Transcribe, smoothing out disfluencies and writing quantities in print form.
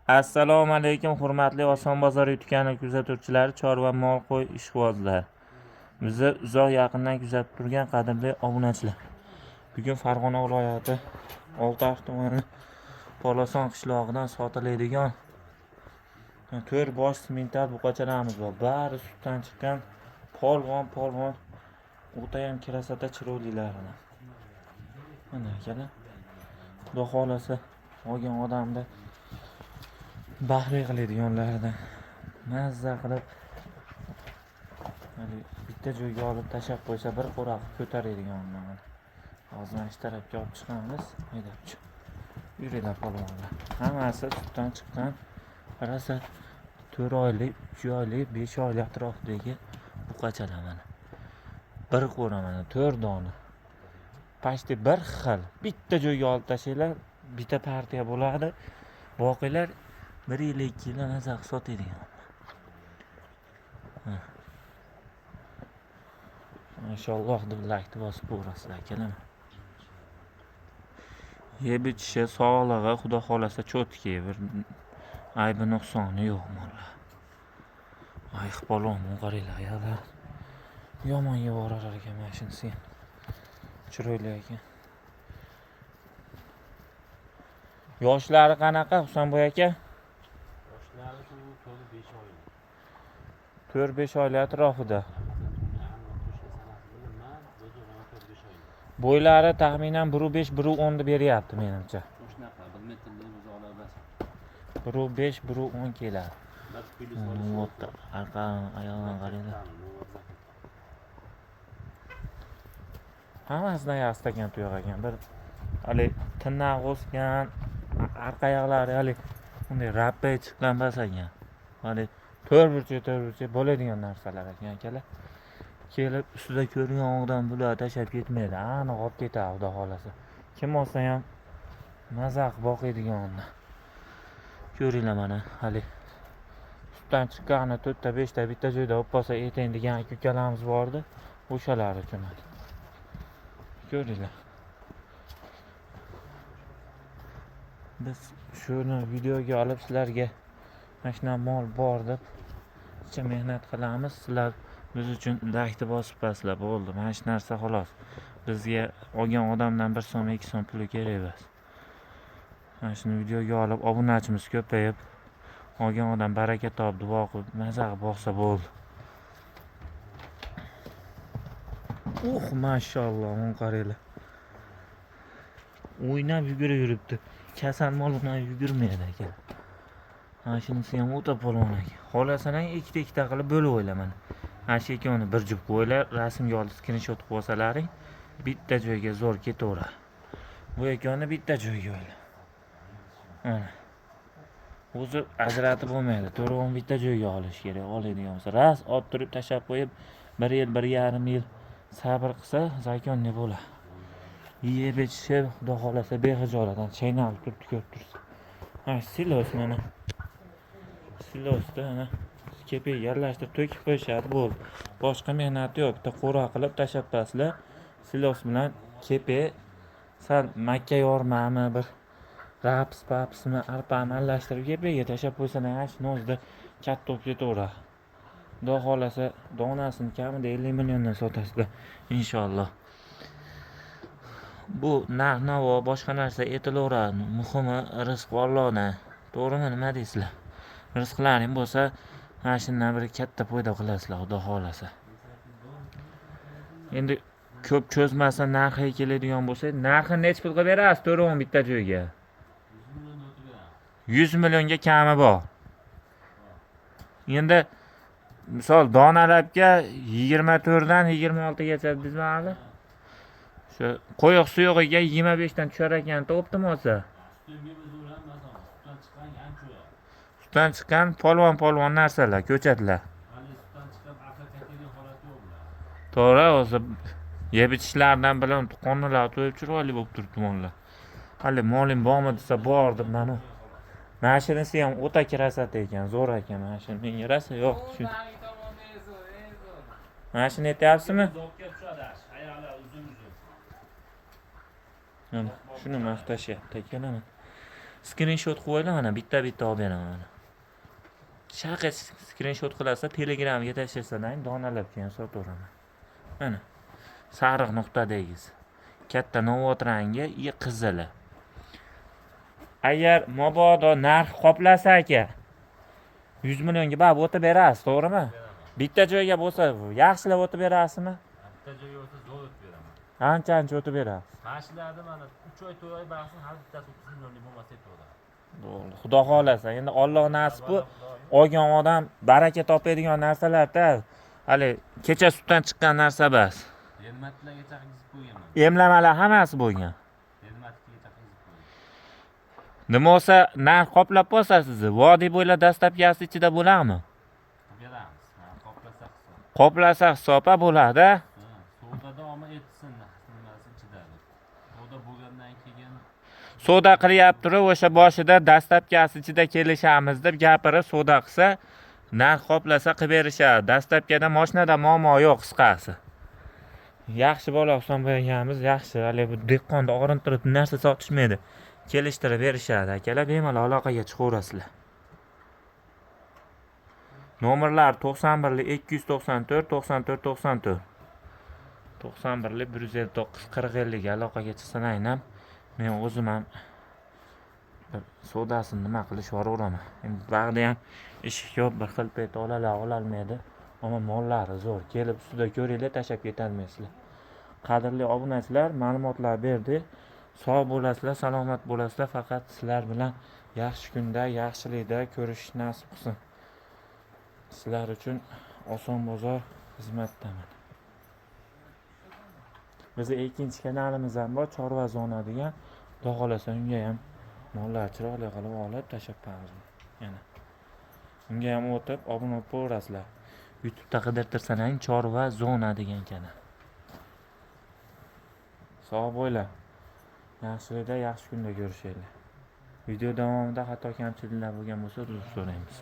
Assalomu alaykum, hurmatli Oson bozor YouTube kanali kuzatuvchilari, chorva, mol, qo'y ishqibozlari. Bizni uzoq yaqindan kuzatib turgan qadrli obunachilar. Bugun Farg'ona viloyati Oltiariq tumani Poloson qishlog'idan sotiladigan 4 bosh simental buqachalarimiz bor. Bari sutdan chiqqan polvon polvon, o'tayam красота chiroylilaridan. Mana akalar, Xudo xohlasa olgan odamni baxtli qiladiganlaridan. Mazza qilib haligi bitta joyga olib tashlab qo'ysa, bir qo'ra qilib ko'taradigan. Hozir mana shu tarafga olib chiqamiz, haydab chiq. Yuringlar, polvonlar. Hammasi sutdan chiqqan, rosa 4 oylik, 3 oylik, 5 oylik atrofidagi buqachalar mana. Bir qo'ra mana 4 dona. Почти bir xil. Bitta joyga olib tashlanglar, bitta partiya bo'ladi. Boqiylar 1 yil, 2 yil maza qilib sotadigan. Ha. Mashalloh deb laykni bosib ko'rasizlar, akalar. Yeb ichishi, sog'lig'i, Xudo xohlasa, чёткий, bir aybi nuqsoni yo'q mollar. Ayiq polvon, qaranglar, oyoqlar yomon yeb ekan mana shunisi ham. Chiroyli ekan. Yoshlari qanaqa, Husanboy aka? Yoshlari shu 4-5 oylik. 4-5 oylik atrofida. Точно sanasi bilmayman, o'zi 4-5 oylik. Bo'ylari taxminan 1.5, 1.10 deb beryapti menimcha. Shunaqa 1 metrlik buzoqlar bas. 1.5, 1.10 keladi. Bir puli solish. Вот, arqa oyog'idan qaranglar. Hammasidan yaxshi ekan, tuyoq ekan. Bir hali tirnog'i o'sgan, arqa oyoqlari hali unday rappa chiqqan bas ekan. Hali to'rt burchak, to'rt burchak bo'ladigan narsalar ekan, akalar. Kelib ustida ko'rgan odam bular tashlab ketmaydi, aniq olib ketadi, Xudo xohlasa. Kim olsa ham maza qilib boqadigan. Ko'ringlar, mana hali sutdan chiqqani 4ta, 5ta bitta joyda olib qolsa eting degan aka ukalarimiz bordi. O'shalar uchun. Ko'ringlar. Biz shuni videoga olib sizlarga mana shunaqa mol bor deb ancha mehnat qilamiz. Sizlar biz uchun laykni bosib qo'yasizlar, bo'ldi. Mana shu narsa xolos. Bizga olgan odamdan 1 so'm, 2 so'm puli kerak emas. Mana shuni videoga olib, obunachimiz ko'payib, olgan odam baraka topib, duo qilib, maza qilib boqsa bo'ldi. Mashalloh, buni qaranglar. O'ynab yugurib yuribdi. Kasal mol bilan yugurmaydi aka. Mana shunisi ham o'ta polvon ekan. Xohlasalar ikkita ikkita qilib bo'lib o'yla mana. Mana shu ikkovini bir juft qo'ylar, rasmga olib skrinshot qilib olsalaring, bitta joyga zo'r ketaveradi. Bu ikkovini bitta joyga o'yla. Mana. O'zi ajratib bo'lmaydi. To'rtovini bitta joyga olish kerak. Oladigan bo'lsa, ras olib turib tashlab qo'yib, 1 yil, 1,5 yil sabr qilsa, zakonni bo'ladi. Yeb ichishi, Xudo xohlasa, bexijolatdan chaynalib turibdi, ko'rib tursiz. Ha, silos mana. Silosda mana kepak aralashtirib to'kib qo'yishadi, bo'ldi. Boshqa mehnati yo'q. Bitta qo'ra qilib tashlab qo'yasizlar. Silos bilan kepak, sal makka yormami, bir raps, papsmi, arpani aralashtirib kepagiga tashlab qo'ysalar, ana shuni o'zida katta bo'lib ketaveradi. Xudo xohlasa, donasini kamida 50 milliondan sotasizlar, inshaalloh. Bu narx-navo boshqa narsa aytilaveradi. Muhimi rizq Allohdan. To'g'rimi, nima deysizlar? Rizqlaring bo'lsa, mana shundan bir katta foyda qilasizlar, Xudo xohlasa. Endi ko'p cho'zmasa narxiga keladigan bo'lsa, narxini necha pul qilib berasiz to'rtovini bitta joyga? 100 millionga kami bor. Endi misol donalabga 24 dan 26 gacha bizmi hali? Shu qo'yiq suyug'iga 25 dan tushar ekan, to'pdim olsa. Sutdan chiqqan polvon polvon narsalar, ko'chatlar. To'g'ri, o'zi yeb ichishlaridan bilan qonlar to'yib chiroyli bo'lib turibdi mollar. Hali moling bormi desa, bor deb mana. Mana shunisi ham o'ta красота ekan, zo'r ekan mana shu. Menga rosa yoqdi shu. Mana shuni aytyapsizmi? Mana shuni maqtashyapti akalar. Skrinshot qo'yinglar, mana bitta bitta olib beraman mana. Shaqa skrinshot qilasizlar, Telegramga tashlasalar, donalab keyin sotaveraman. Mana sariq nuqtadagisi. Katta novvot rangi и qizili. Agar mabodo narx qoplasa aka, 100 millionga baribir o'tib berasiz, to'g'rimi? Beraman. Bitta joyga bo'lsa yaxshilab o'tib berasizmi? Bitta joyga bo'lsa zo'r o'tib beraman. Ancha ancha o'tib berasiz. Mana shularni mana 3 oy, 4 oy baqsin, hali bittasi 30 millionlik bo'lmasa aytaveraman. Bo'ldi. Xudo xohlasa, endi Alloh nasib bu olgan odam baraka topadigan narsalarda hali kecha sutdan chiqqan narsa bas. Elmatlarga chaqizib qo'yganman. Emlamalar hammasi bo'lgan. Elmatga chaqizib qo'ygan. Nima bo'lsa narx qoplab bo'lsa sizni vodiy bo'ylab dastlabkasi ichida bo'ladimi? Beramiz. Mana qoplasa hisob. Qoplasa hisob bo'ladi. Ha, savdoda olma etsin, nimasi ichida. Savdo bo'lgandan keyin Savdo qilyapti turib, o'sha boshida dastlabkasi ichida kelishamiz deb gapirib savdo qilsa, narx qoplasa qilib berishadi. Dastlabkada mashinada muammo yo'q, qisqasi. Yaxshi bola Husanboy akamiz, yaxshi. Hali bu dehqonni og'rintirib narsa sotishmaydi. Kelishtirib berishadi. Akalar bemalol aloqaga chiqaverasizlar. Nomerlar 91 294 94 94. 91 159 40 50 aloqaga chiqsin aynan. Men o'zim ham bir savdosini nima qilish yuboraveraman. Endi bag'da ham ish ko'p, bir xil payt olalar, ololmaydi. Ammo mollari zo'r. Kelib ustida ko'ringlar, tashlab ketolmaysizlar. Qadrli obunachilar, ma'lumotlar berdik. Sog' bo'lasizlar, salomat bo'lasizlar. Faqat sizlar bilan yaxshi kunda, yaxshilikda ko'rishish nasib qilsin. Sizlar uchun Oson bozor xizmatdaman. Bizni ikkinchi kanalimiz ham bor, Chorva zona degan. Xudo xohlasa unga ham mollar chiroyli qilib olib tashlab qo'yamiz. Yana. Unga ham o'tib obuna bo'lib qo'yaverasizlar. YouTube'da qidirtirsanang Chorva zona degan kanal. Sog' bo'linglar. Yaxshilikda, yaxshi kunda ko'rishaylik. Video davomida xato kamchiliklar bo'lgan bo'lsa, uzr so'raymiz.